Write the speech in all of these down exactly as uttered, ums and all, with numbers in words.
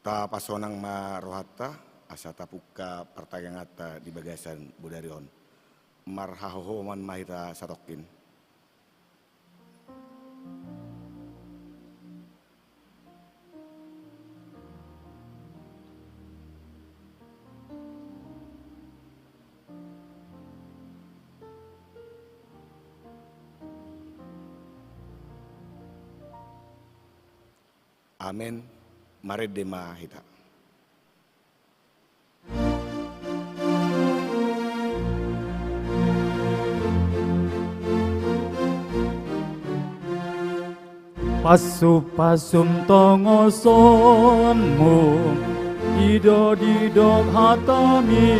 Tapasonang ma rohanta, asa tapungka partangianganta di bagasan bodari on. Marhahohoman ma hita satongkin. Amen. Marende ma hita. Pasu-pasum tongosonmu, didok-didok hatami,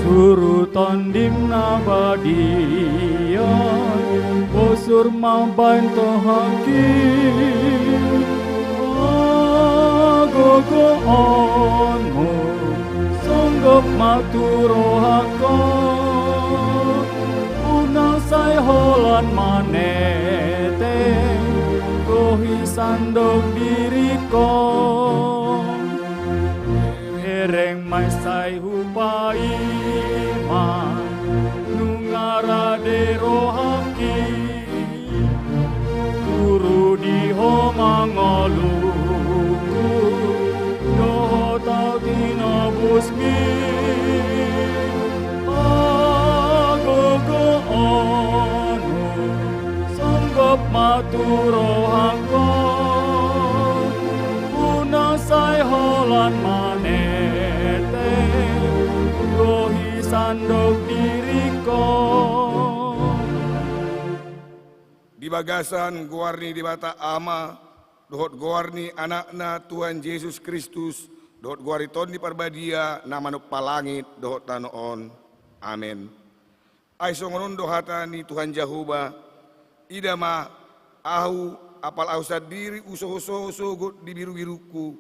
suru Tondim na badia, bosur mambahen tohaki. Hagogoonmu songgop ma tu rohangku, unang sai holan maneteng, gohi sandok diringku. Bereng ma i sai hupaima, nunga rade rohangki, turu di Ho ma ngolungku, dohot ahu tinobusmi. Hagogoonmu songgop ma tu rohangku, unang sai holan maneteng, gohi sandok diringku. Di bagasan goar ni Debata Ama, dohot goar ni Anakna Tuhan Jesus Kristus, dohot goar ni Tondi Parbadia na manompa langit dohot tano on. Amen. Ai songon on do hata ni Tuhan Jahowa: Ida ma, Ahu, apala Ahu sandiri husohosohon sogot di birubirungku,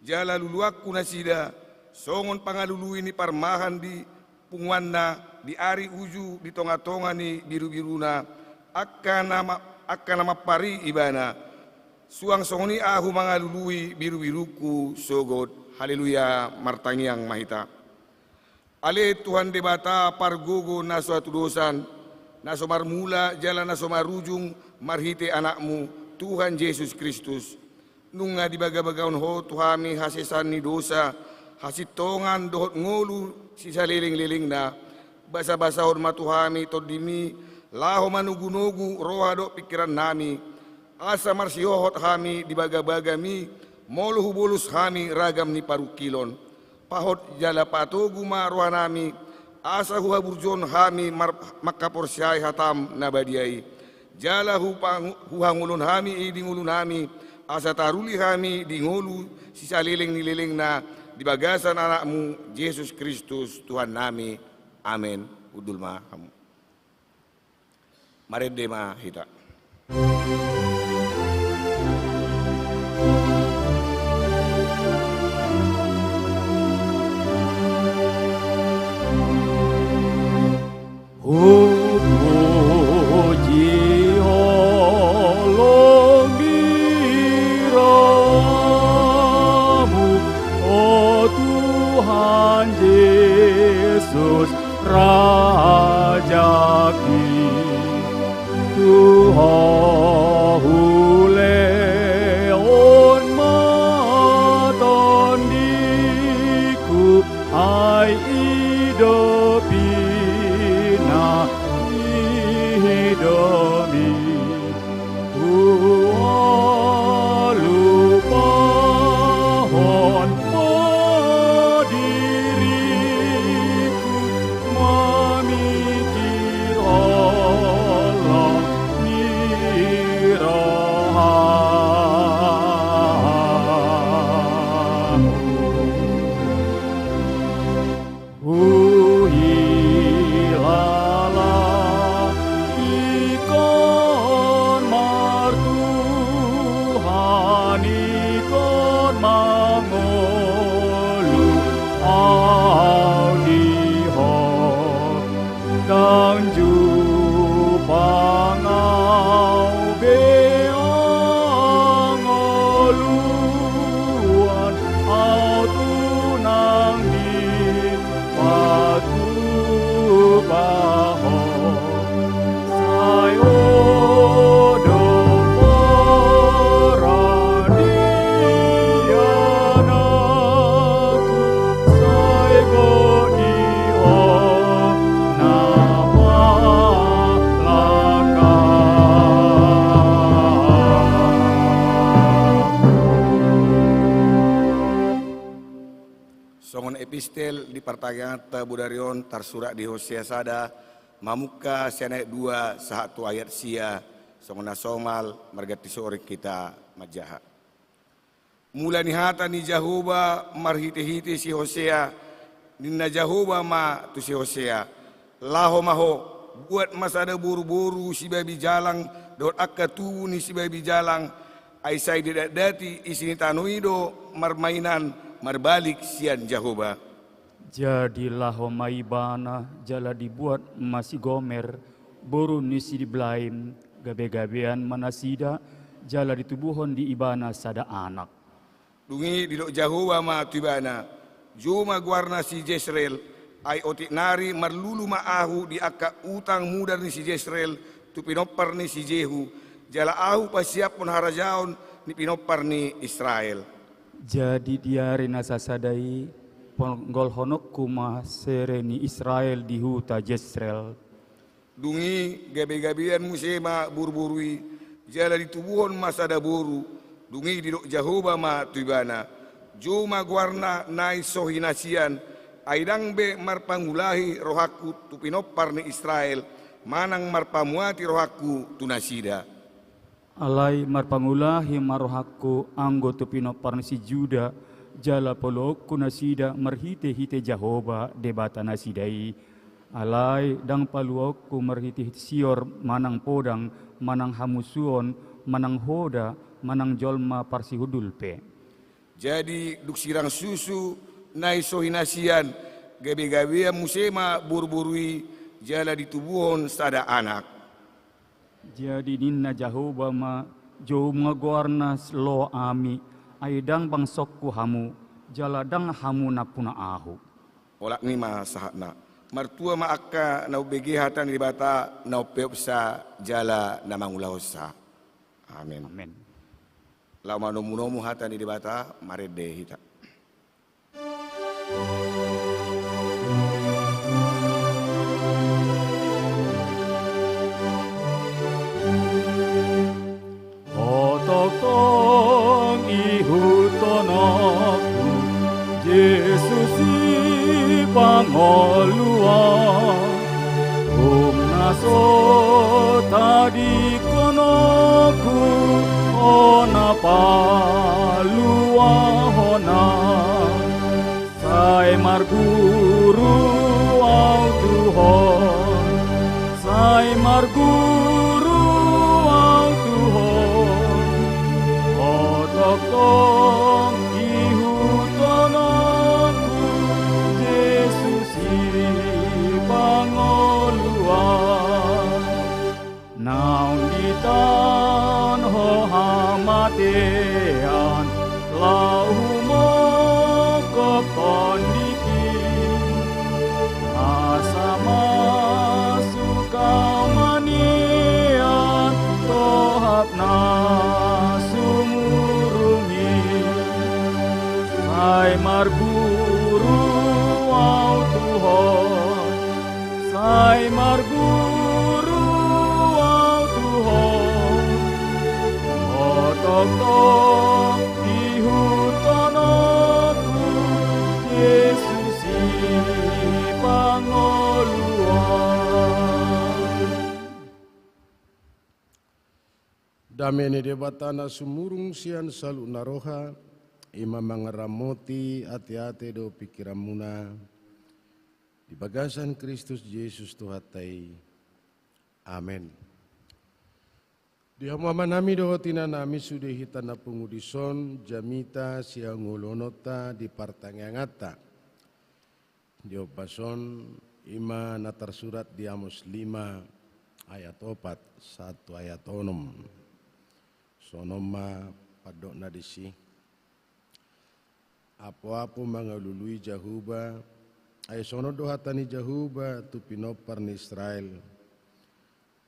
jala luluanku nasida, songon pangalului ni parmahan di punguanna di ari uju di tongatonga ni birubiruna, angka na ma-, angka na mampari ibana. Suang songon i Ahu mangalului birubirungku sogot. Haleluya, martangiang ma hita. Ale Tuhan Debata pargogo na so hatudosan, na so marmula jala na so marujung marhite Anakmu, Tuhan Jesus Kristus. Nunga dibagabagahon Ho tu hami hasesaan ni dosa, hasintongan dohot ngolu sisalelenglelengna. Basabasahon ma tu hami Tondimi, laho manogunogu roha dohot pingkirannami, asa marsihohot hami di bagabagami, molo hubolus hami ragam ni parungkilon. Pahot jala patogu ma rohanami, asa huhaburjuhon hami mar-, mangkaporseai hatam na badia i. Jala hupang-, huhangoluhon hami i di ngolunami, asa taruli hami di ngolu sisaleleng ni lelengna, di bagasan Anakmu, Jesus Kristus, Tuhannami. Amen. Hundul ma hamu. Marende ma hita. Hupuji holong ni rohamu, o Tuhan Jesus, Rajaki. Tu Ho hulehon ma tondiku, ai i do pinaidop mi. Hualupahon ma diriku, mamingkirhon holong ni rohamu. Huhilala ingkon martuhan, ingkon mangolu au di Ho, ndang jumpang au be angoluan. Epistel di partangianganta bodari on tarsurat di Hosea sada, mamungka sian ayat dua sahat tu ayat sia, songon na somal marganti soreng hita manjaha. Mula ni hata ni Jahowa marhitehite si Hosea, ninna Jahowa ma tu si Hosea: Laho ma ho, buat ma sada boruboru sibabi jalang dohot angka tubu ni sibabi jalang, ai sai didatdati isi ni tano i do marmainan marbalik sian Jahowa. Jadi laho ma ibana, jala dibuat ma si Gomer, boru ni si Diblaim, gabegabean ma nasida, jala ditubuhon di ibana sada anak. Dung i didok Jahowa ma tu ibana: Jou ma goarna si Jesreel, ai otik nari marlulu ma ahu di angka utang mudar ni si Jesreel tu pinompar ni si Jehu, jala ahu pasiaphon harajaon ni pinompar ni Israel. Jadi di ari na sasada i ponggolhononku ma sere ni Israel di huta Jesreel. Dung i gabegabean muse ma boruboru i, jala ditubuhon ma sada boru. Dung i didok Jahowa ma tu ibana: Jou ma goarna nai so hinasian, ai ndang be marpangulahi rohangku tu pinompar ni Israel, manang marpamuati rohangku tu nasida. Alai marpangulahi ma rohangku anggo tu pinompar ni si Juda, jala paluaonku nasida marhitehite Jahowa Debata nasida i. Alai ndang paluaonku marhitehite sior manang podang, manang hamusuon, manang hoda, manang jolma parsihundul pe. Jadi dung sirang susu nai so hinasian, gabegabean muse ma boruboru i, jala ditubuhon sada anak. Jadi ninna Jahowa ma: Jou ma goarna Lo-ami, ai ndang bangsongku hamu, jala ndang hamu nampuna ahu. Olat ni ma sahatna. Martua ma angka na umbege hata ni Debata, na umpeopsa jala na mangulahonsa. Amen. Amen. Laho manomunomu hata ni Debata, marende hita. Ho tongtong ihuthononku, Jesus Sipangoluan, hum na so tadingkononku, ho na paluahon. Sai marguru ahu tu Ho, sai marguru ahu tu Ho, ho tongtong ihuthononku, Jesus Sipangoluan. Naung ditaon Ho hamatean, laho humongkop tondikim, asa masuk Ho manean tohap na sumurung i. Sai marguru ahu tu Ho, sai marguru ahu tu Ho, ho tongtong ihuthononku, Jesus Sipangoluan. Dame ni Debata na sumurung sian saluhutna roha, i ma mangaramoti ateate dohot pingkiranmuna di bagasan Kristus Jesus Tuhanta i. Amen. Di hamu amanami dohot inanami, sude hita na pungu dison jamita sihangoluhononta di partangianganta di ombas on, i ma na tarsurat di Amos lima ayat opat sahat tu ayat onom. Songon on ma pandokna disi. Apoapo mangalului Jahowa, ai songon on do hata ni Jahowa tu pinompar ni Israel: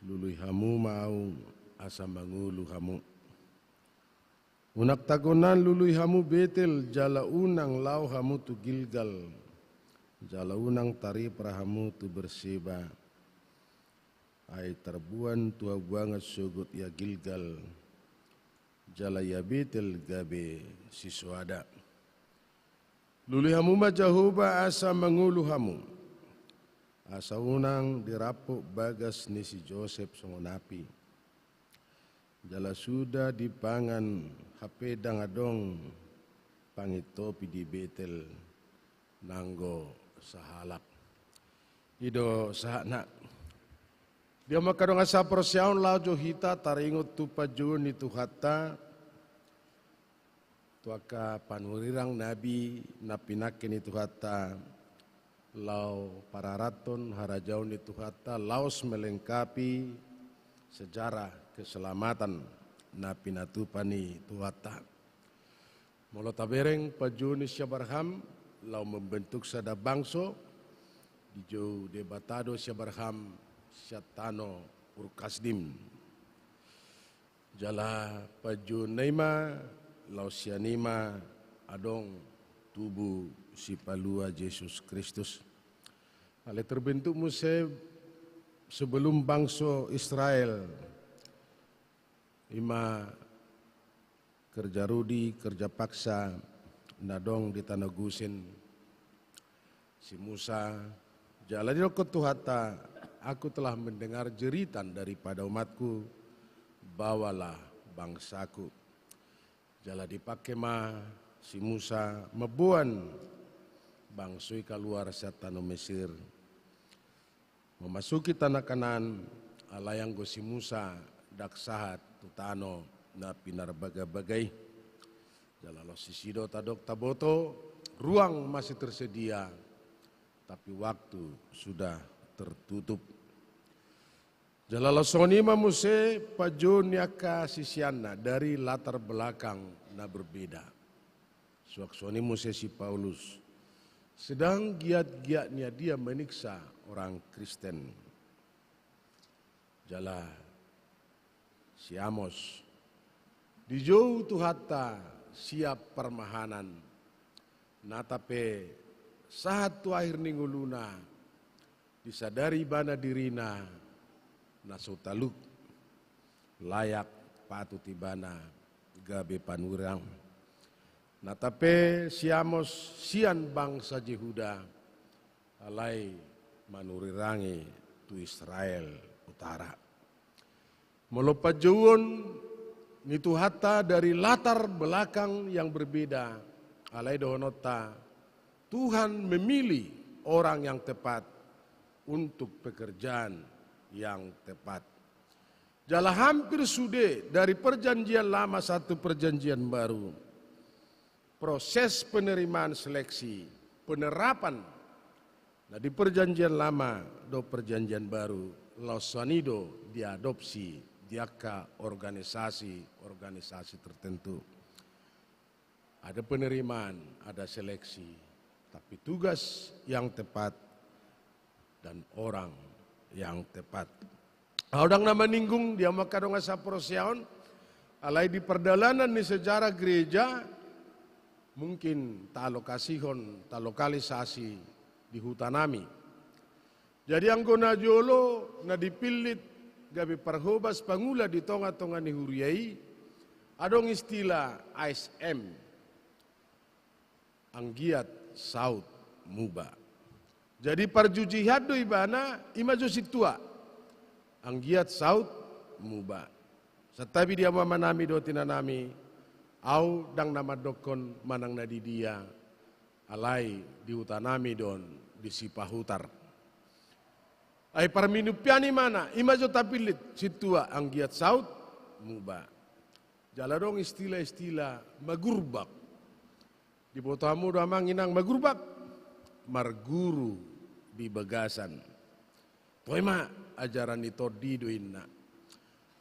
Lului hamu ma ahu, asa mangolu hamu. Unang tagonan lului hamu Betel, jala unang laho hamu tu Gilgal, jala unang taripra hamu tu Berseba. Ai tarbuan tu habuangan sogot ia Gilgal, jala ia Betel gabe sisoada. Lului hamu ma Jahowa asa mangolu hamu, asa unang dirampok bagas ni si Josep songon api. Jala suda dipangan hape ndang adong pangintopi di Betel nanggo sahalak. I do sahatna. Di hamu angka dongan saporseaon, laho jo hita taringot tu panjouon ni Tuhanta tu angka panurirang nami na pinangke ni Tuhanta laho pararathon harajaon ni Tuhanta, laos melengkapi sejarah keselamatan na pinatupa ni Tuhanta. Molo tabereng panjouon ni si Abraham laho membentuk sada bangso, dijou Debata do si Abraham sian tano Ur Kasdim. Jala panjouonna i ma laos sian i ma adong tubu Sipalua Jesus Kristus. Alai terbentuk muse sebelum bangso Israel, i ma kerja rudi, kerja paksa na adong di tano Gosen, si Musa. Jala didokkon Tuhanta, "Aku telah mendengar jeritan daripada umat-Ku, bawalah bangsa-Ku." Jala dipangke ma si Musa mamboan bangso i kaluar sian tano Mesir, memasuki tanah Kanaan. Alai anggo si Musa ndang sahat tu tano na pinarbagabaga i. Jala laos disi do tadok taboto, ruang masih tersedia, tapi waktu sudah tertutup. Jala laos songon i ma muse panjouon ni angka siseanna dari latar belakang na berbeda. Suang songon i muse si Paulus, sedang giat-giatnya dia menyiksa orang Kristen. Jala si Amos, dijou Tuhanta siap parmahanan, nata pe sahat tu akhir ni ngoluna, disadari ibana dirina na so talup, layak patut ibana gabe panurirang. Nata pe si Amos sian bangsa Jehuda, alai manurirangi tu Israel Utara. Molo panjouon ni Tuhanta dari latar belakang yang berbeda, alai dohononta, Tuhan memilih orang yang tepat untuk pekerjaan yang tepat. Jala hampir sude dari Perjanjian Lama sahat tu Perjanjian Baru, proses penerimaan seleksi, penerapan, na di Perjanjian Lama dohot Perjanjian Baru, laos songon i do diadopsi di angka organisasi-organisasi tertentu. Ada penerimaan, ada seleksi, tapi tugas yang tepat dan orang yang tepat. Ahu ndang na maninggung di hamu angka dongan saporseaon, alai di pardalanan ni sejarah gereja, mungkin taalokasihon, taalokalisasi di huta nami. Jadi anggo na jolo na dipillit gabe parhobas pangula di tongatonga ni huria i, adong istilah A S M, anggiat saut muba. Jadi parjujihan do ibana, i ma jo sintua, anggiat saut muba. Santabi di hamu amanami dohot inanami, ahu ndang na mandokkon manang na di dia, alai di huta nami do on, di Sipahutar. Ai parminumpian ibana, i ma jo tapillit sintua, anggiat saut muba. Jala adong istilah-istilah magurbak. Diboto hamu do amang inang magurbak? Marguru di bagasan. Toe ma ajaran ni tondi do inna.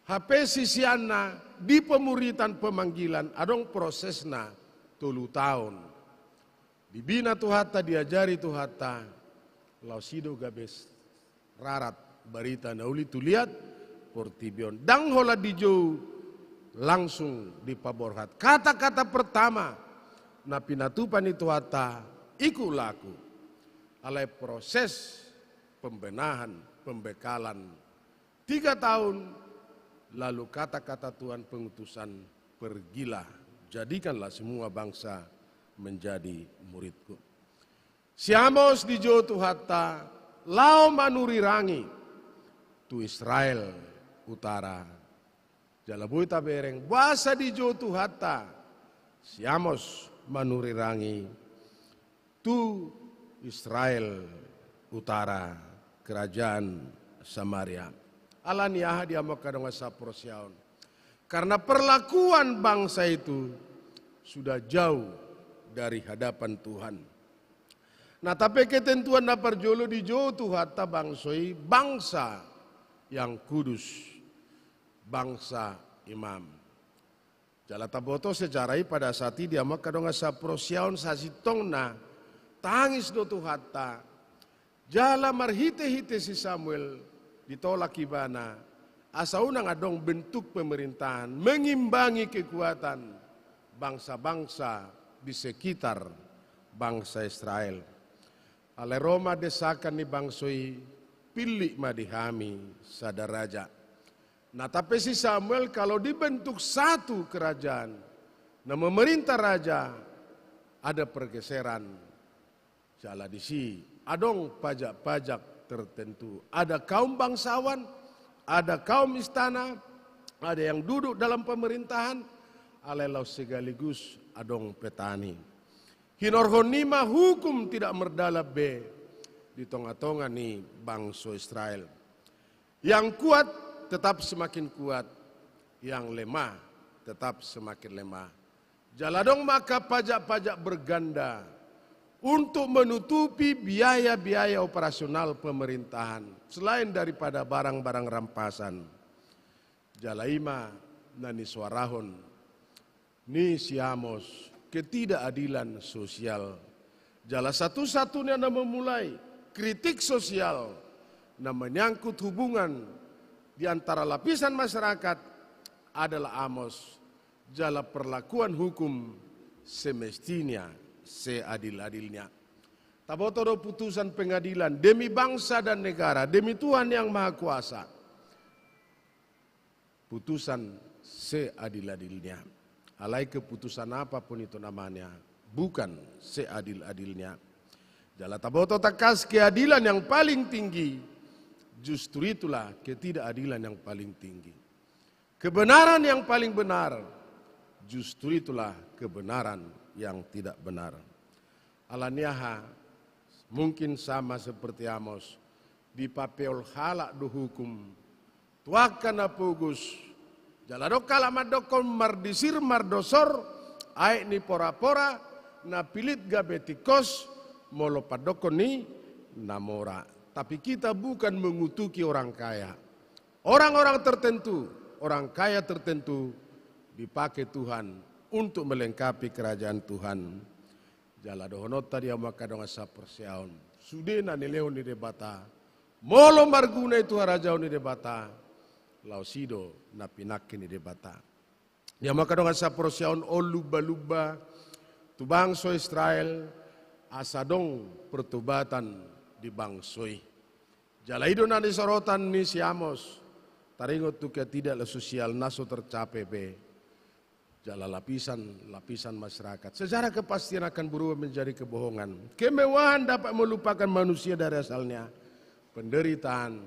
Hape siseanna di pemuritan pemanggilan adong prosesna tolu taon. Dibina Tuhanta, diajari Tuhanta, laos i do gabe rarat barita na uli tu liat portibi on. Ndang holan dijou langsung dipaborhat. Kata-kata pertama na pinatupa ni Tuhanta, "Ikutlah Aku." Alai proses pembenahan, pembekalan tiga tahun, lalu kata-kata Tuhan pengutusan, "Pergilah, jadikanlah semua bangsa menjadi muridku. Si Amos dijou Tuhanta laho manurirangi tu Israel utara. Jala boi tabereng boasa dijou Tuhanta si Amos manurirangi tu Israel utara, kerajaan Samaria. Ala ni aha, di hamu angka dongan saporseaon? Karena perlakuan bangsa itu sudah jauh dari hadapan Tuhan. Na, tapi ketentuan na parjolo, dijou Tuhanta bangso i bangsa yang kudus, bangsa imam. Jala taboto sejarah i pada saat i, di hamu angka dongan saporseaon, sasintongna tangis do Tuhanta. Jala marhite-hite si Samuel ditolak ibana, asa unang adong bentuk pemerintahan mengimbangi kekuatan bangsa-bangsa di sekitar bangsa Israel. Alai ro ma desakan ni bangso i, pillit ma di hami sada raja. Na, tapi si Samuel, kalau dibentuk satu kerajaan, na memerintah raja, ada pergeseran. Jala disi adong pajak-pajak tertentu. Ada kaum bangsawan, ada kaum istana, ada yang duduk dalam pemerintahan, alai laos sekaligus adong petani. Hinorhon ni ma hukum tidak merdalap be di tonga-tonga ni bangso Israel. Yang kuat tetap semakin kuat, yang lemah tetap semakin lemah. Jala adong ma angka pajak-pajak berganda untuk menutupi biaya-biaya operasional pemerintahan, selain daripada barang-barang rampasan. Jala i ma na nisoarahon ni si Amos, ketidakadilan sosial. Jala satu-satunya na memulai kritik sosial na menyangkut hubungan di antara lapisan masyarakat adalah Amos. Jala perlakuan hukum semestinya seadil-adilnya. Taboto do putusan pengadilan demi bangsa dan negara, demi Tuhan Yang Maha Kuasa. Putusan seadil-adilnya. Alai keputusan apa pun itu namanya, bukan seadil-adilnya. Jala taboto tangkas, keadilan yang paling tinggi justru itulah ketidakadilan yang paling tinggi. Kebenaran yang paling benar justru itulah kebenaran yang tidak benar. Ala ni aha, mungkin sama seperti Amos, dipapeol halak do hukum tu angka na pogos. Jala adong halak mandokkon mardisir mardosor aek ni pora-pora, na pilit gabe tingkos molo pandokkon ni na mora. Tapi kita bukan mengutuki orang kaya. Orang-orang tertentu, orang kaya tertentu dipakai Tuhan untuk melengkapi kerajaan Tuhan. Jala dohononta di hamu angka dongan saporseaon, sude na nilehon ni Debata, molo marguna i tu harajaon ni Debata, laos i do na pinangke ni Debata. Di hamu angka dongan saporseaon, on lumba-lumba tu bangso Israel asa adong pertobatan di bangso i. Jala i do na nisorotan ni si Amos, taringot tu ketidaksosial na so tercapai be. Jala lapisan-lapisan masyarakat. Sejarah kepastian akan berubah menjadi kebohongan. Kemewahan dapat melupakan manusia dari asalnya. Penderitaan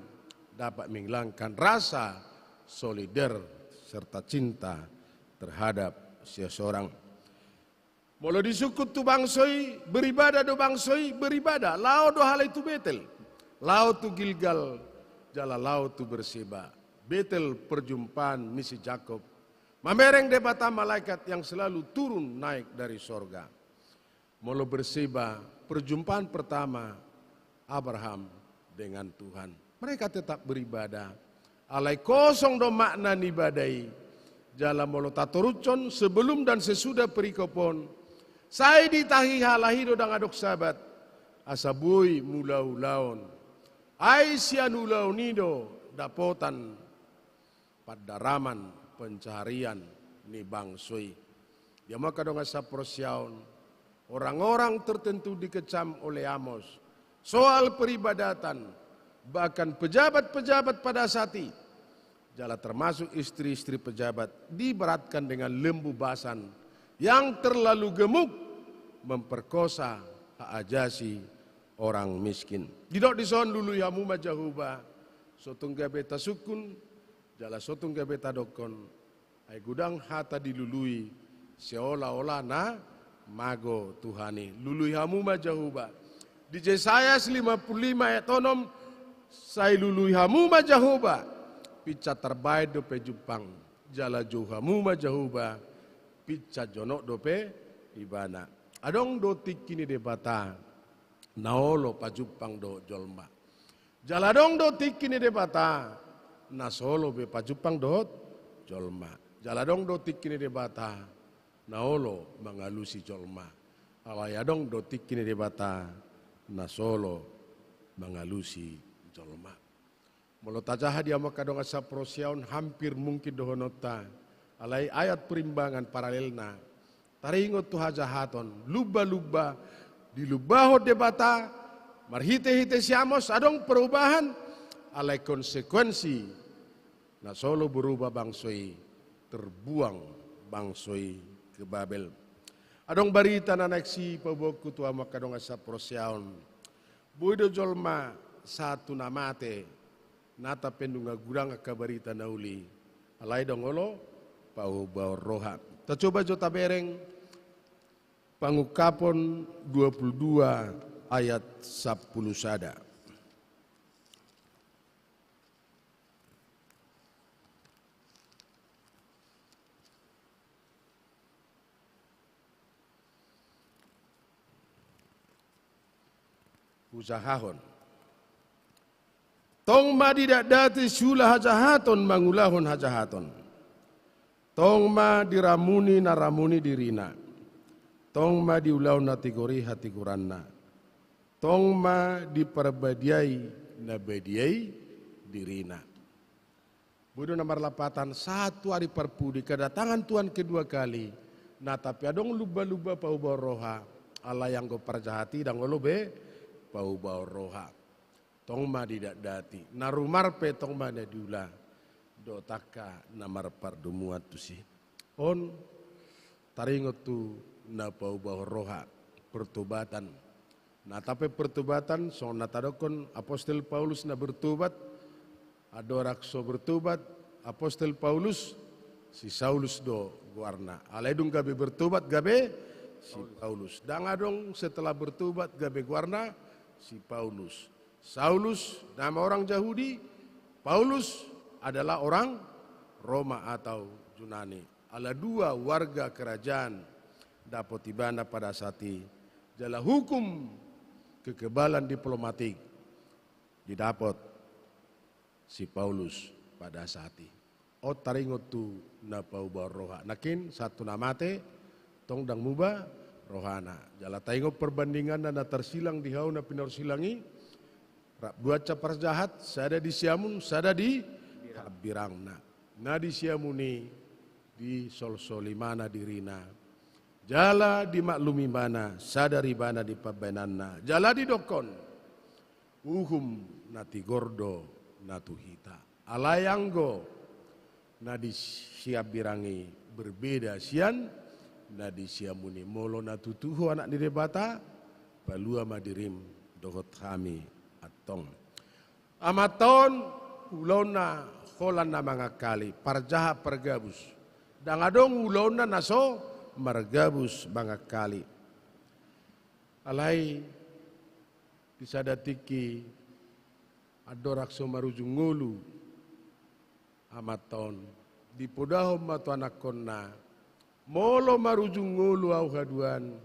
dapat menghilangkan rasa solider serta cinta terhadap seseorang. Molo disungkun tu bangso i, beribadah do bangso i, beribadah. Laho do halak i tu Betel, laho tu Gilgal, jala laho tu Berseba. Betel perjumpaan ni si Jakob. Mamereng Debata malaikat yang selalu turun naik dari sorga. Molo Berseba, perjumpaan pertama Abraham dengan Tuhan. Mereka tetap beribadah. Alai kosong do makna ni ibadah i. Jala molo tatorushon sebelum dan sesudah perikop on, sai ditahi halak i do ndang adong Sabat, asa boi mangula ulaon. Ai sian ulaon i do dapotan pandaraman, pencaharian ni bangso i. Di hamu angka dongan saporseaon, orang-orang tertentu dikecam oleh Amos soal peribadatan, bahkan pejabat-pejabat pada saat i, jala termasuk istri-istri pejabat, diibaratkan dengan lembu basan yang terlalu gemuk memperkosa, hak ajasi orang miskin. Didok dison, lului hamu ma Jahowa, so tung gabe tasungkun, jala so tung gabe tadokkon, ai godang hata dilului, seolah-olah na mago Tuhan i. Lului hamu ma Jahowa. Di Jesayas lima puluh lima ayat onom, sai lului hamu ma Jahowa, pinsa tarbaen dope jumpang, jala jou hamu ma Jahowa, pinsa jonok dope ibana. Adong do tingki ni Debata, na olo pajumpang dohot jolma. Jala adong do tingki ni Debata, na so olo be pajumpang dohot jolma. Jala adong do tingki ni Debata, na olo mangalusi jolma. Alai adong do tingki ni Debata, na so olo mangalusi jolma. Molo tajaha di hamu angka dongan saparosiaon, hampir mungkin dohononta. Alai ayat perimbangan paralelna. Taringot tu hajahaton, lumba-lumba, dilumbahon Debata, marhite-hite si Amos, adong perubahan, alai konsekuensi, na so olo berubah bangso i, terbuang bangso i ke Babel. Adong barita na naeng sipaubaonku tu hamu angka dongan saparosiaon. Boi do jolma sahat tu na mate, nata pe nunga godang angka barita na uli, alai ndang olo paubahon roha. Tacoba jo tabereng Pangungkapon dua puluh dua ayat sampulu sada. Hujahahon. Tong ma didatdati siula hajahaton mangulahon hajahaton. Tong ma diramuni na ramuni dirina. Tong ma diulahon na tigor i hatigoranna. Tong ma diparbadiai na badiai dirina. Boi do na marlapatan sahat tu ari parpudi, kedatangan Tuhan kedua kali. Na tapi adong lumba-lumba paubahon roha, alai anggo parjahat i ndang olo be paubahon roha. Tong ma didatdati, na rumar pe tong ma na diula, dohot angka na marpardomuan tusi. On taringot tu na paubahon roha, pertobatan. Na tapi pertobatan, songon na tadokkon apostel Paulus na bertobat, andorang so bertobat apostel Paulus, si Saulus do goarna. Alai dung gabe bertobat gabe si Paulus. Ndang adong setelah bertobat gabe goarna si Paulus. Saulus nama orang Jahudi, Paulus adalah orang Roma atau Junani. Ala dua warga kerajaan dapot ibana pada saat i. Jala hukum kekebalan diplomatik didapot si Paulus pada saat i. On taringot tu na paubahon roha. Nangkin sahat tu na mate, tong ndang muba rohana. Jala taingot perbandinganna na tarsilang di hau na pinarsilang i, rap dua ansa parjahat, sada di siamun, sada di hambirangna. Na di siamun i disolsol ibana dirina. Jala dimaklumi ibana, sadar ibana di pambahenanna. Jala didokkon, uhum na tigor do na tu hita. Alai anggo na di siambirang i berbeda sian na di siamun i. Molo na tutu ho anak ni Debata, palua ma dirim dohot hami antong. Amanta on ulaonna holan na mangangkali, parjahat pargabus. Ndang adong ulaonna na so margabus mangangkali. Alai di sada tingki andorang so marujung ngolu amanta on, dipodahon ma tu anakkonna, molo marujung ngolu ahu haduan,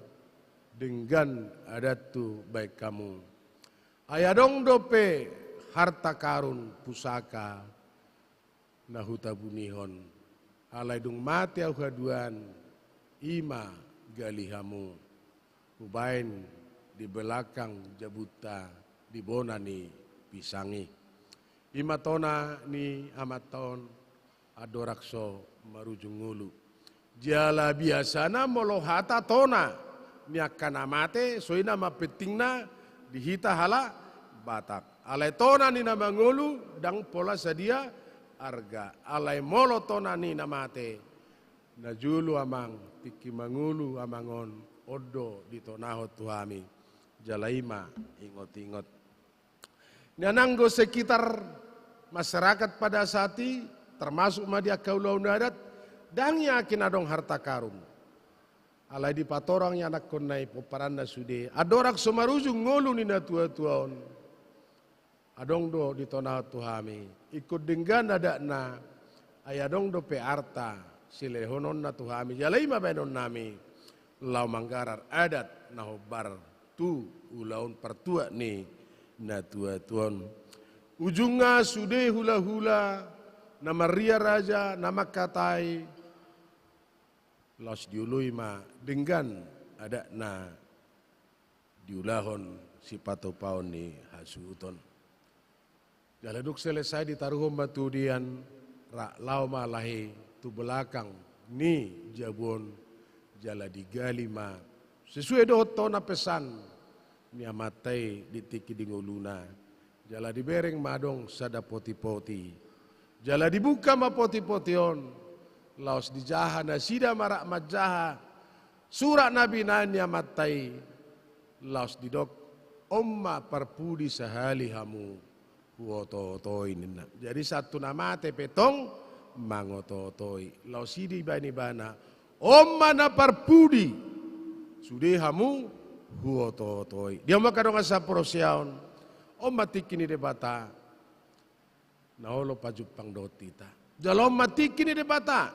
denggan adathu bahen hamu. Ai adong dope harta karun pusaka na hutabunihon. Alai dung mate ahu haduan, i ma gali hamu. Hubahen di belakang jabunta di bona ni pisang i. I ma tona ni amanta on andorang so marujung ngolu. Jala biasana molo hata tona ni angka na mate, songon i nama pentingna di hita halak Batak. Alai tona ni na mangolu ndang pola sadia arga. Alai molo tona ni na mate, najolo amang, tingki mangolu amang on, on do ditonahon tu hami, jala i ma ingot-ingot. Nian anggo sekitar masyarakat pada saat i, termasuk ma di angka ulaon adat, ndang yakin adong harta karun. Alai dipatorang ianakkonna i pomparanna sude, andorang so marujung ngolu ni natua-tua on, adong do ditonahon tu hami, ingkon denggan adatna, ai adong dope arta silehononna tu hami, jala i ma baenonnami, laho manggarar adat na hombar tu ulaon partuat ni natua-tua on. Ujungna sude hula-hula, na marria raja, na mangkatai, laos dioloi ma denggan adatna diulahon sipatupaon ni hasuhuton. Jala dung selesai ditaruhon ma tu dian, ra laho ma lahi tu belakang ni jabu on, jala digali ma sesuai dohot tona pesan ni amanta i di tingki di ngoluna. Jala dibereng ma adong sada poti-poti. Jala dibuka ma poti-poti on. Laos dijaha nasida ma rap manjaha surat na binaen ni amanta i. Laos didok, on ma parpudi sahali hamu huoto-otoi ninna. Jadi sahat tu na mate pe tong mangoto-otoi. Laos i dibaen ibana, on ma na parpudi sude hamu huoto-otoi. Dia ma angka dongan saporseaon, on ma tingki ni Debata na olo pajumpang dohot hita. Jala on ma tingki ni Debata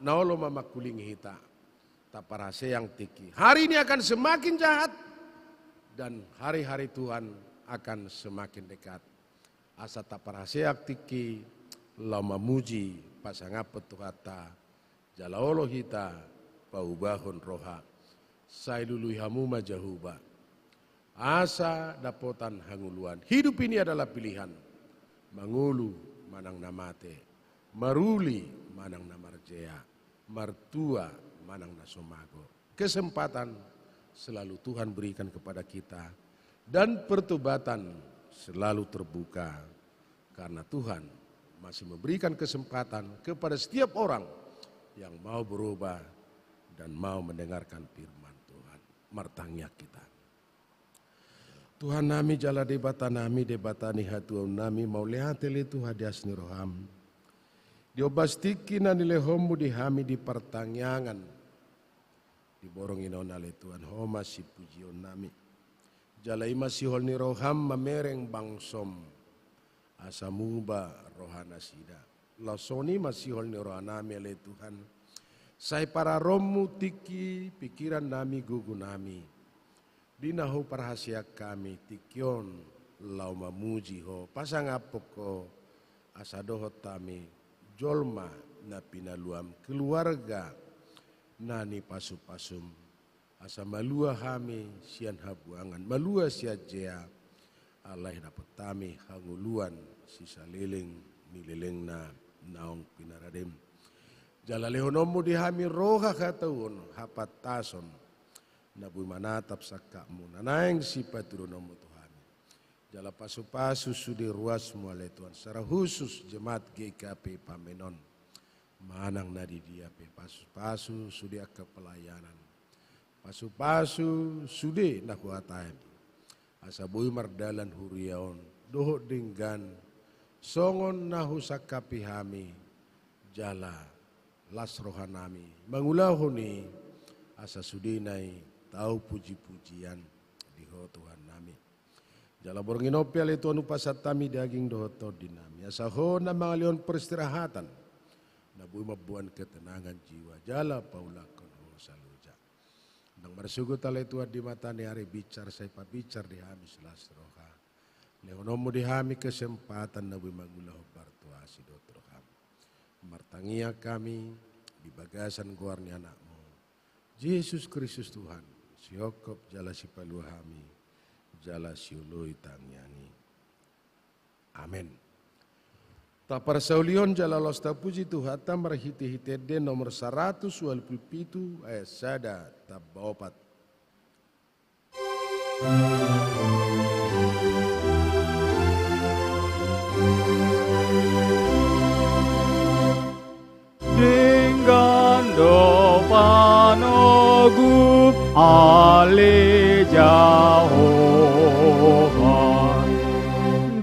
na olo ma mangkulingi hita. Taparhaseang tingki. Hari ini akan semakin jahat dan hari-hari Tuhan akan semakin dekat. Asa taparhaseang tingki laho mamuji pasangaphon Tuhanta, jala olo hita paubahon roha. Sai lului hamu ma Jahowa, asa dapotan hangoluan. Hidup ini adalah pilihan. Mangolu manang na mate, maruli manang na marjea, martua manang na so mago. Kesempatan selalu Tuhan berikan kepada kita, dan pertobatan selalu terbuka, karena Tuhan masih memberikan kesempatan kepada setiap orang yang mau berubah dan mau mendengarkan firman Tuhan. Martangiang hita. Tuhannami jala Debatanami, Debata ni hatuaonnami, mauliate ale Tuhan di asi ni roham. Di ombas tingki na nilehonmu di hami di partangiangan di borngin on ale Tuhan, Ho ma sipujionnami. Jala i ma sihol ni roham mamereng bangsom, asa muba rohanasida. Laos songon i ma sihol ni rohanami ale Tuhan, sai pararonmu tingki pingkirannami, gogonami, di na huparhaseang hami tingki on laho mamuji Ho, pasangaphon Ho, asa dohot hami jolma na pinaluam, keluarga na nipasupasum, asa malua hami sian habuangan, malua sian jea, alai dapot hami hangoluan sisaleleng ni lelengna naung pinaradem. Jala lehononmu di hami roha hatauon, hapantason, na boi manatap sangkapmu, na naeng sipatudononmu tu hami. Jala pasupasu sude ruasmu ale Tuhan, secara khusus jemaat G K P Pamenon. Manang na di dia pe pasupasu sude angka pelayanan. Pasupasu sude na huhatahon i. Asa boi mardalan huria on dohot denggan songon na husangkapi hami, jala las rohanami mangulahon i, asa sudena i tau pujipujian di Ho Tuhannami. Jala borngin on pe ale Tuhan hupasahat hami daging dohot tondinami, asa Ho na mangalehon peristirahatan, na boi mamboan ketenangan jiwa, jala paulakhon Ho saloja. Ndang marsogot ale Tuhan di mata ni ari, binsar sai pabinsar di hami silas roha. Lehononmu di hami kesempatan na boi mangula hombar tu asi dohot roham. Martangiang hami di bagasan goar ni Anakmu, Jesus Kristus Tuhan, sihongkop jala sipalua hami, jala sioloi tangiang i. Amen. Taparsaulihon jala laos tapuji Tuhanta marhitehite ende nomor saratus ualu pulu pitu ayat sada tamba opat. Denggan do panogup Ale Jahowa,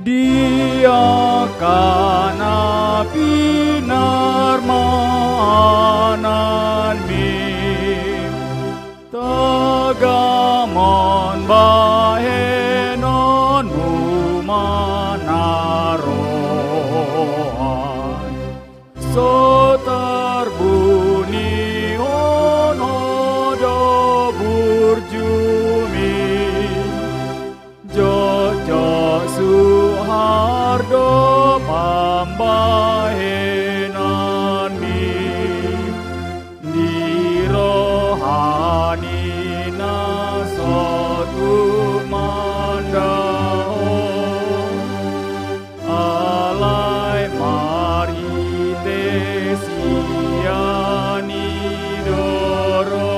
di angka na pinarmahananmi, tagamon bahenonmu ma na roha. So tarbunihon Ho do burjumi, jotjot suhar do pambahenanmi, di roha ni na so tumanda Ho. Alai marhite sian i do ro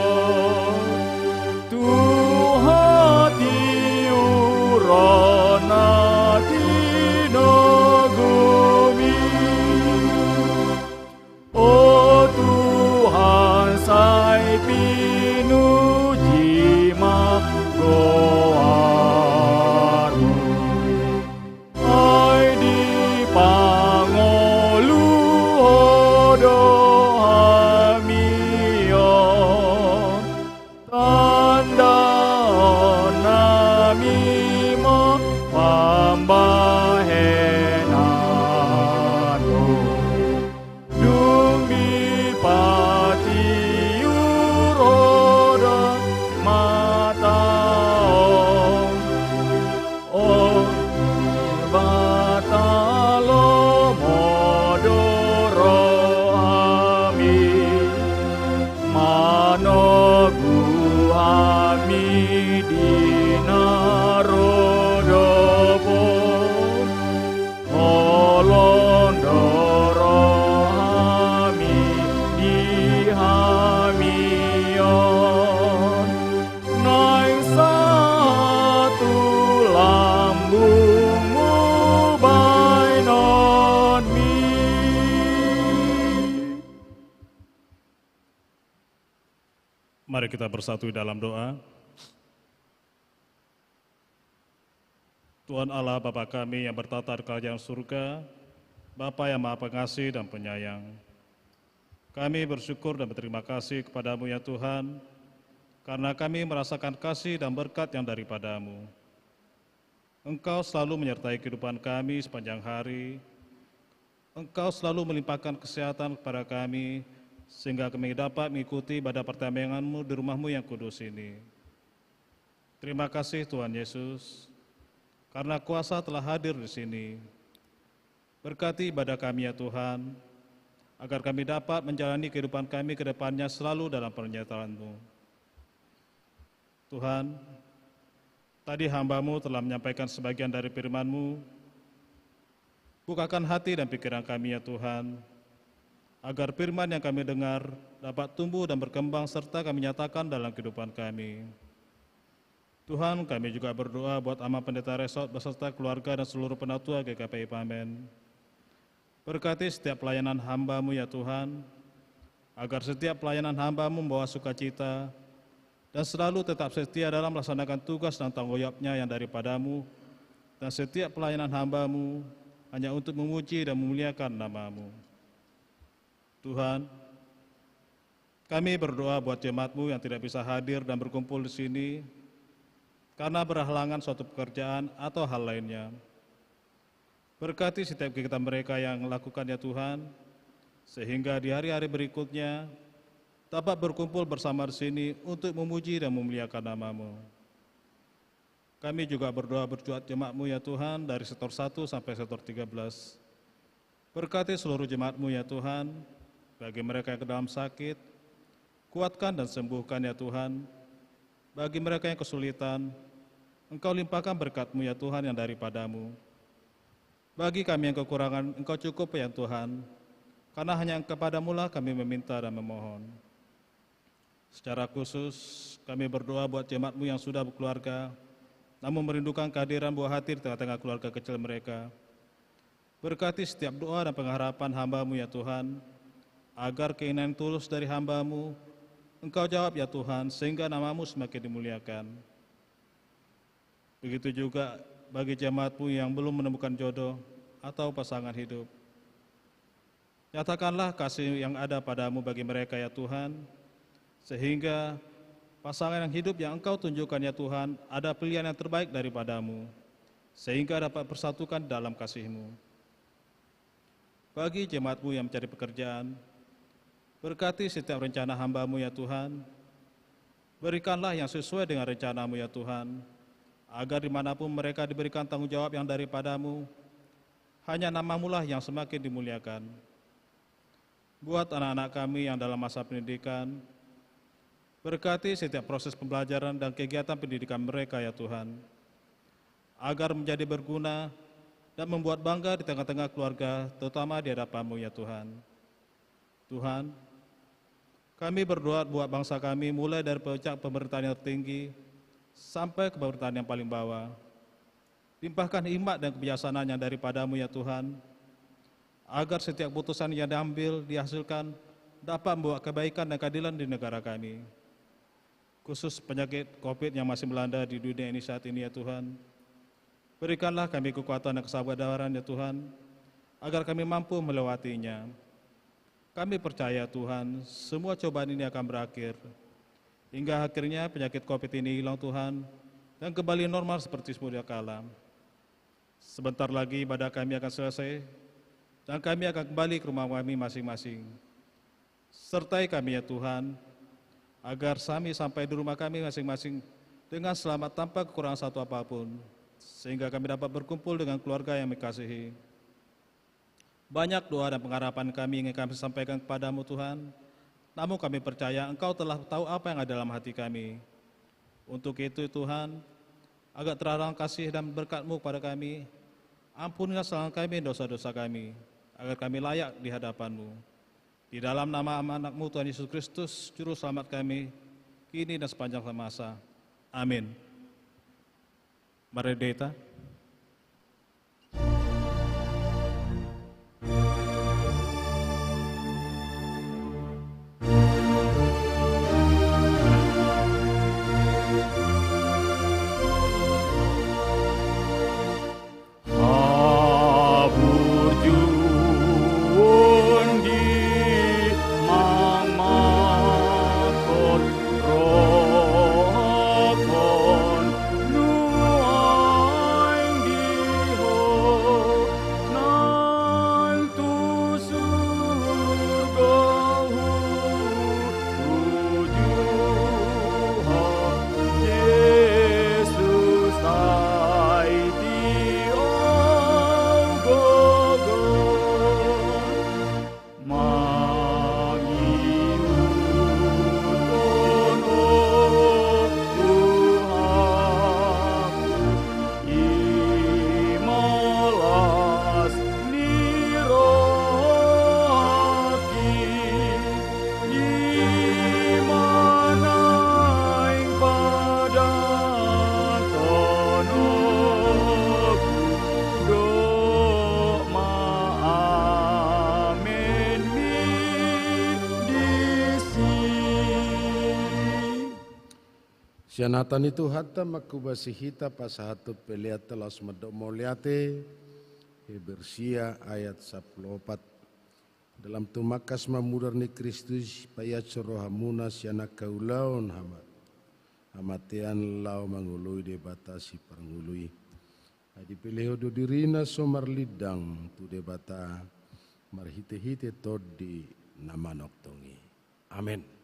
tu hatiuron na tinogumi. O Tuhan, sai pinuji ma goarmu. Ai dipangolu Ho do hami on, tandaon nami ma pambahenanmu. Dung dipatiur Ho do mata on, o Debata, lomo do rohami, manogu hami di na ro dope. Holong do rohami di hami on, naeng sahat tu lambungmu bahenonmi. Mari kita bersatu di dalam doa. Tuhan Allah, Bapa kami yang bertahta di kerajaan surga, Bapa yang Maha Pengasih dan Penyayang. Kami bersyukur dan berterima kasih kepada-Mu, ya Tuhan, karena kami merasakan kasih dan berkat yang daripada-Mu. Engkau selalu menyertai kehidupan kami sepanjang hari. Engkau selalu melimpahkan kesehatan kepada kami, sehingga kami dapat mengikuti ibadah pertambayangan-Mu di rumah-Mu yang kudus ini. Terima kasih, Tuhan Yesus, karena kuasa telah hadir di sini. Berkati ibadah kami, ya Tuhan, agar kami dapat menjalani kehidupan kami ke depannya selalu dalam penyertaan-Mu. Tuhan, tadi hamba-Mu telah menyampaikan sebagian dari firman-Mu. Bukakan hati dan pikiran kami, ya Tuhan, agar firman yang kami dengar dapat tumbuh dan berkembang serta kami nyatakan dalam kehidupan kami. Tuhan, kami juga berdoa buat Amang Pendeta Resort beserta keluarga dan seluruh penatua G K P I Pamen. Berkati setiap pelayanan hamba-Mu, ya Tuhan, agar setiap pelayanan hamba-Mu membawa sukacita dan selalu tetap setia dalam melaksanakan tugas dan tanggung jawabnya yang daripada-Mu, dan setiap pelayanan hamba-Mu hanya untuk memuji dan memuliakan nama-Mu. Tuhan, kami berdoa buat jemaat-Mu yang tidak bisa hadir dan berkumpul di sini karena berhalangan suatu pekerjaan atau hal lainnya. Berkati setiap kegiatan mereka yang lakukan, ya Tuhan, sehingga di hari-hari berikutnya dapat berkumpul bersama di sini untuk memuji dan memuliakan nama-Mu. Kami juga berdoa buat jemaat-Mu, ya Tuhan, dari sektor satu sampai sektor tiga belas. Berkati seluruh jemaat-Mu, ya Tuhan, bagi mereka yang dalam sakit, kuatkan dan sembuhkan, ya Tuhan. Bagi mereka yang kesulitan, Engkau limpahkan berkat-Mu, ya Tuhan, yang daripada-Mu. Bagi kami yang kekurangan, Engkau cukup, ya Tuhan, karena hanya kepada-Mu-lah kami meminta dan memohon. Secara khusus, kami berdoa buat jemaat-Mu yang sudah berkeluarga, namun merindukan kehadiran buah hati di tengah-tengah keluarga kecil mereka. Berkati setiap doa dan pengharapan hamba-Mu, ya Tuhan, agar keinginan tulus dari hamba-Mu Engkau jawab, ya Tuhan, sehingga nama-Mu semakin dimuliakan. Begitu juga bagi jemaat-Mu yang belum menemukan jodoh atau pasangan hidup. Nyatakanlah kasih yang ada pada-Mu bagi mereka, ya Tuhan, sehingga pasangan yang hidup yang Engkau tunjukkan, ya Tuhan, ada pilihan yang terbaik daripada-Mu, sehingga dapat bersatukan dalam kasih-Mu. Bagi jemaat-Mu yang mencari pekerjaan, berkati setiap rencana hamba-Mu, ya Tuhan. Berikanlah yang sesuai dengan rencana-Mu, ya Tuhan, agar di mana pun mereka diberikan tanggung jawab yang daripada-Mu, hanya nama-Mulah yang semakin dimuliakan. Buat anak-anak kami yang dalam masa pendidikan, berkati setiap proses pembelajaran dan kegiatan pendidikan mereka, ya Tuhan, agar menjadi berguna dan membuat bangga di tengah-tengah keluarga, terutama di hadapan-Mu, ya Tuhan. Tuhan, kami berdoa buat bangsa kami, mulai dari puncak pemerintahan yang tertinggi sampai ke pemerintahan yang paling bawah. Limpahkan hikmat dan kebijaksanaan yang daripada-Mu, ya Tuhan, agar setiap putusan yang diambil, dihasilkan, dapat membawa kebaikan dan keadilan di negara kami. Khusus penyakit covid yang masih melanda di dunia ini saat ini, ya Tuhan, berikanlah kami kekuatan dan kesabaran, ya Tuhan, agar kami mampu melewatinya. Kami percaya, Tuhan, semua cobaan ini akan berakhir, hingga akhirnya penyakit covid ini hilang, Tuhan, dan kembali normal seperti sedia kala. Sebentar lagi ibadah kami akan selesai, dan kami akan kembali ke rumah kami masing-masing. Sertai kami, ya Tuhan, agar kami sampai di rumah kami masing-masing dengan selamat tanpa kekurangan satu apapun, sehingga kami dapat berkumpul dengan keluarga yang kami kasihi. Banyak doa dan pengharapan kami ingin kami sampaikan kepada-Mu, Tuhan. Namun kami percaya Engkau telah tahu apa yang ada dalam hati kami. Untuk itu, Tuhan, agar terang kasih dan berkat-Mu kepada kami, ampunilah kesalahan kami, dosa-dosa kami, agar kami layak di hadapan-Mu. Di dalam nama Anak-Mu, Tuhan Yesus Kristus, Juru Selamat kami, kini dan sepanjang masa. Amin. Mari hita. Haburjuon di mangmangkon rohakon nuaeng di Ho nang tu surgo hutuju Ho Jesus, sai di Ho gogo mangihuthon Ho tu ahu i ma las ni rohangki, i ma naeng padatononku, dok ma amenmi disi. Sian hata ni Tuhanta mangkobasi hita pasahathon pelean ta laos mandok mauliate. Heber sia ayat sampulu opat. Dalam tumangkas mamudar ni Kristus, paiashon rohamuna sian angka ulaon hama-, hamatean laho mangoloi Debata Siparngolu i. Ai dipelehon do dirina so marlindang tu Debata marhitehite Tondi na manongtong i. Amen.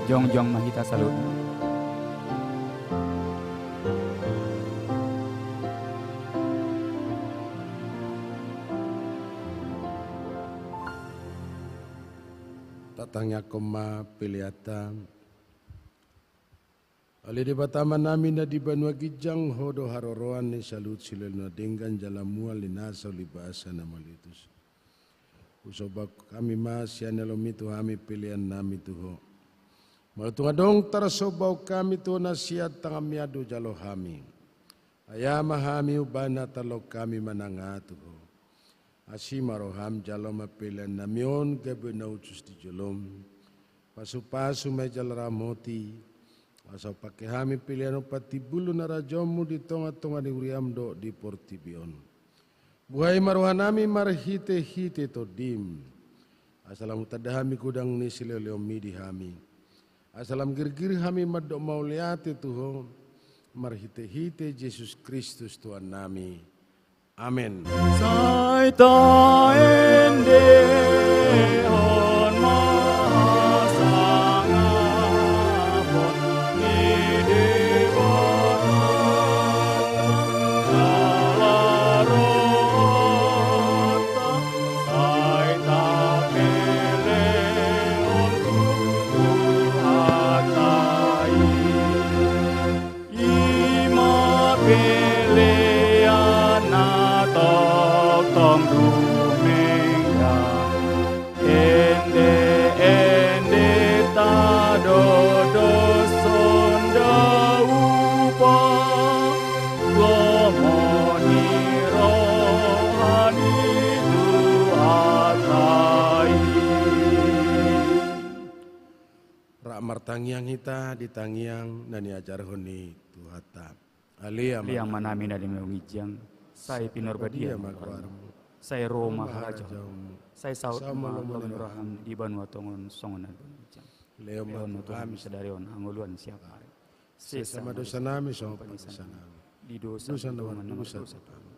Jongjong ma hita saluhutna. Tatangiangkon ma peleanta. Ale Debata Amanami na di banua ginjang, Ho do haroroan ni saluhut silehon na denggan jala mual ni nasa uli basa na mauliutus. Husomba hami ma sian ni aloMi tu hami peleannami tu Ho. Molo tung adong tarsombaon hami tu Ho, na sian tanganMi an do jalo hami. Ai aha ma hami umbahen na tarloan hami mananga tu Ho? Asi ma rohaM, jalo ma peleannami on gabe na hushus di joloM. Pasupasu ma i jala ramoti, asa hupangke hami pelean on patimbulhon harajaonMu di tongatonga ni huriaM dohot di portibi on. Buhai ma rohanami marhitehite TondiM, asa lam hutanda hami godang ni silehonlehonMi di hami, asa lam girgir hami mandok mauliate tu Ho, marhitehite Jesus Kristus Tuhannami. Amen. Sai taendehon ma hasangapon ni Debata jala rohanta, sai tapelehon tu Tuhanta i. I ma pelean na tongtong dumenggan. Endeendenta do dos songon upa, lomo ni roha ni Tuhanta i. Rap martangiang hita di tangiang na niajarhon ni Tuhanta. Ale Amanami na di banua ginjang, sai pinarbadia ma goarMu. Sai ro ma harajaonMu. Sai saut ma lomo ni rohaM di banua tonga on songon na di banua ginjang. Lehon ma tu hami sadari on hangoluan siapari. Sesa ma dosanami songon pansesanami di dosa na maradosa tu hami.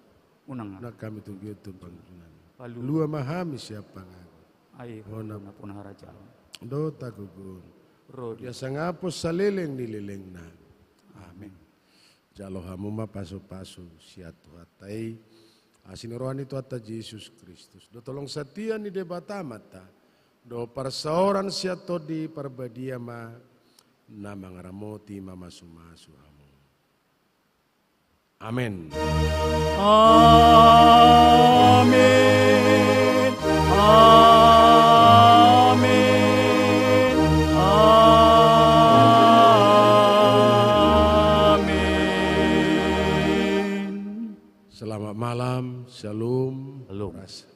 Unang hami togihon tu pangunjunan. Palua ma hami sian pangago. Ai Ho do nampuna harajaon dohot hagogoon ro di hasangapon saleleng ni lelengna. Amen. Jalo hamu ma pasupasu sian Tuhanta i, asi ni roha ni Tuhanta Jesus Kristus dohot holong satia ni Debata Amanta, dohot parsaoran sian Tondi Parbadia ma na mangaramoti mamasumasu hamu. Amen. Amen. Amen. Amen. Selamat malam, shalom. Shalom. Ras.